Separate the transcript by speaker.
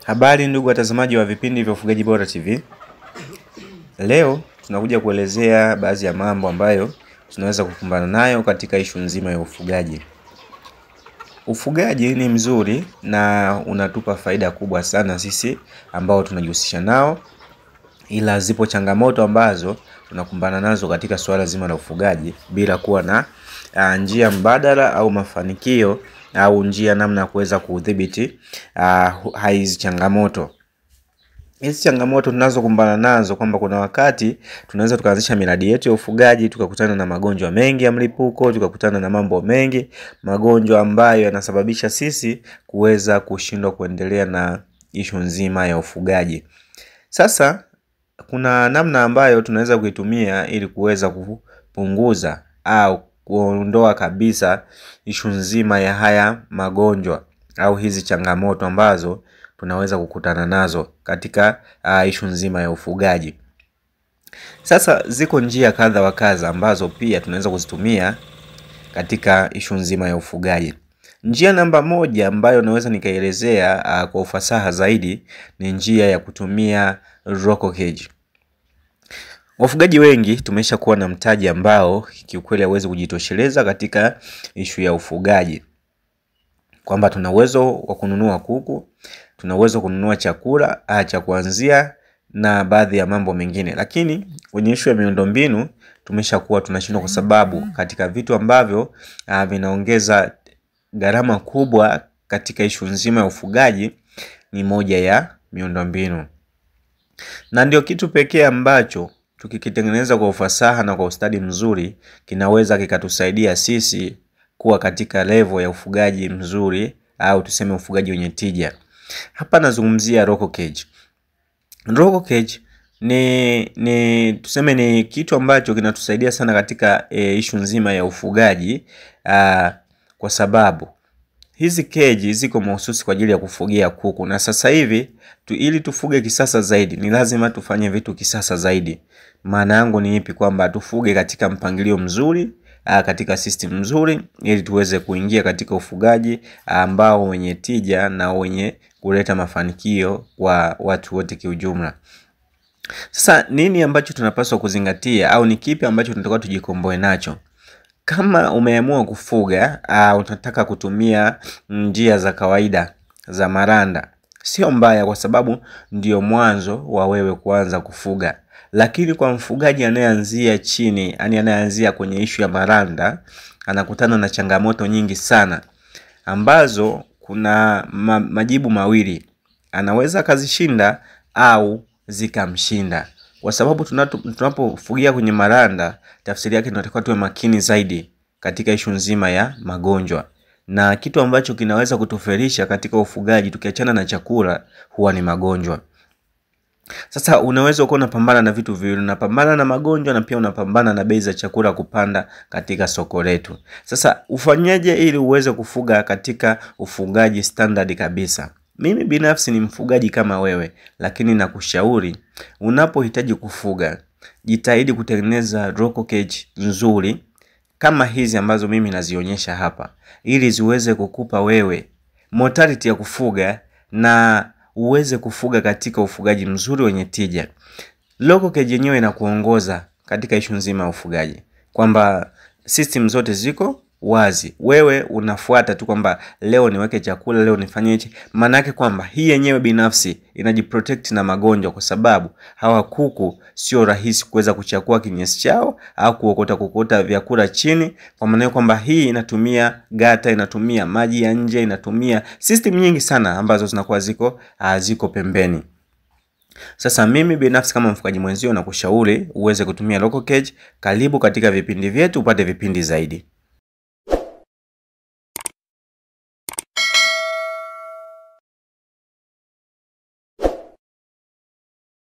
Speaker 1: Habari ndugu watazamaji wa vipindi vya Ufugaji Bora TV. Leo tunakuja kuelezea baadhi ya mambo ambayo tunaweza kukumbana nayo katika ishu nzima ya ufugaji. Ufugaji ni mzuri na unatupa faida kubwa sana sisi ambao tunajihusisha nao, ila zipo changamoto ambazo tunakumbana nazo katika swala zima la ufugaji bila kuwa na njia mbadala au mafanikio au njia namna ya kuweza kudhibiti hizi changamoto. Hizi changamoto tunazokumbana nazo kwamba kuna wakati tunaweza tukaanzisha miradi yetu ya ufugaji tukakutana na magonjwa mengi ya mlipuko, tukakutana na mambo mengi, magonjwa ambayo yanasababisha sisi kuweza kushindwa kuendelea na ishu nzima ya ufugaji. Sasa kuna namna ambayo tunaweza kuitumia ili kuweza kupunguza au kuondoa kabisa ishu nzima ya haya magonjwa au hizi changamoto ambazo tunaweza kukutana nazo katika ishu nzima ya ufugaji. Sasa ziko njia kadha wa kadha ambazo pia tunaweza kuzitumia katika ishu nzima ya ufugaji. Njia namba moja ambayo naweza nikaelezea kwa ufasaha zaidi ni njia ya kutumia Roco Cage. Wafugaji wengi tumeshakuwa na mtaji ambao kiukweli hauwezi kujitosheleza katika ishu ya ufugaji. Kwamba tuna uwezo wa kununua kuku, tuna uwezo kununua chakula cha kuanzia na baadhi ya mambo mengine. Lakini kwenye ishu ya miundombinu tumeshakuwa tunashindwa kwa sababu katika vitu ambavyo vinaongeza gharama kubwa katika ishu nzima ya ufugaji ni moja ya miundombinu. Na ndio kitu pekee ambacho tukikitengeneza kwa ufasaha na kwa ustadi mzuri kinaweza kikatusaidia sisi kuwa katika level ya ufugaji mzuri au tuseme ufugaji wenye tija. Hapa nazungumzia Roco Cage. Roco Cage ni tuseme ni kitu ambacho kinatusaidia sana katika ishu nzima ya ufugaji kwa sababu hizi cage ziko mahususi kwa ajili ya kufugia kuku, na sasa hivi ili tufuge kisasa zaidi ni lazima tufanye vitu kisasa zaidi. Maana yangu ni ipi? Kwamba tufuge katika mpangilio mzuri, katika system nzuri, ili tuweze kuingia katika ufugaji ambao wenye tija na wenye kuleta mafanikio kwa watu wote kiujumla. Sasa nini ambacho tunapaswa kuzingatia au ni kipi ambacho tunatakiwa tujikomboe nacho? Kama umeamua kufuga, unataka kutumia njia za kawaida za maranda, sio mbaya kwa sababu ndio mwanzo wa wewe kuanza kufuga. Lakini kwa mfugaji anayeanzia chini, yani anayeanzia kwenye ishu ya maranda, anakutana na changamoto nyingi sana ambazo kuna majibu mawili: anaweza akazishinda au zikamshinda. Kwa sababu tunapofugia kwenye maranda, tafsiri yake tunatakiwa tuwe makini zaidi katika ishu nzima ya magonjwa. Na kitu ambacho kinaweza kutufelisha katika ufugaji tukiachana na chakula huwa ni magonjwa. Sasa unaweza ukawa unapambana na vitu viwili, unapambana na magonjwa na pia unapambana na bei za chakula kupanda katika soko letu. Sasa ufanyeje ili uweze kufuga katika ufugaji standard kabisa? Mimi binafsi ni mfugaji kama wewe, lakini nakushauri unapohitaji kufuga, jitahidi kutengeneza Roco Cage nzuri kama hizi ambazo mimi nazionyesha hapa, ili ziweze kukupa wewe mortality ya kufuga na uweze kufuga katika ufugaji mzuri wenye tija. Roco Cage yenyewe inakuongoza katika ishu nzima ya ufugaji, kwamba system zote ziko wazi, wewe unafuata tu kwamba leo niweke chakula, leo nifanye hichi. Maana yake kwamba hii yenyewe binafsi inajiprotect na magonjwa, kwa sababu hawa kuku sio rahisi kuweza kuchakua kinyesi chao au kuokota kokota vyakula chini. Kwa maana kwamba hii inatumia gata, inatumia maji ya nje, inatumia system nyingi sana ambazo zinakuwa ziko pembeni. Sasa mimi binafsi kama mfugaji mwenzio nakushauri uweze kutumia Roco Cage. Karibu katika vipindi vyetu upate vipindi zaidi.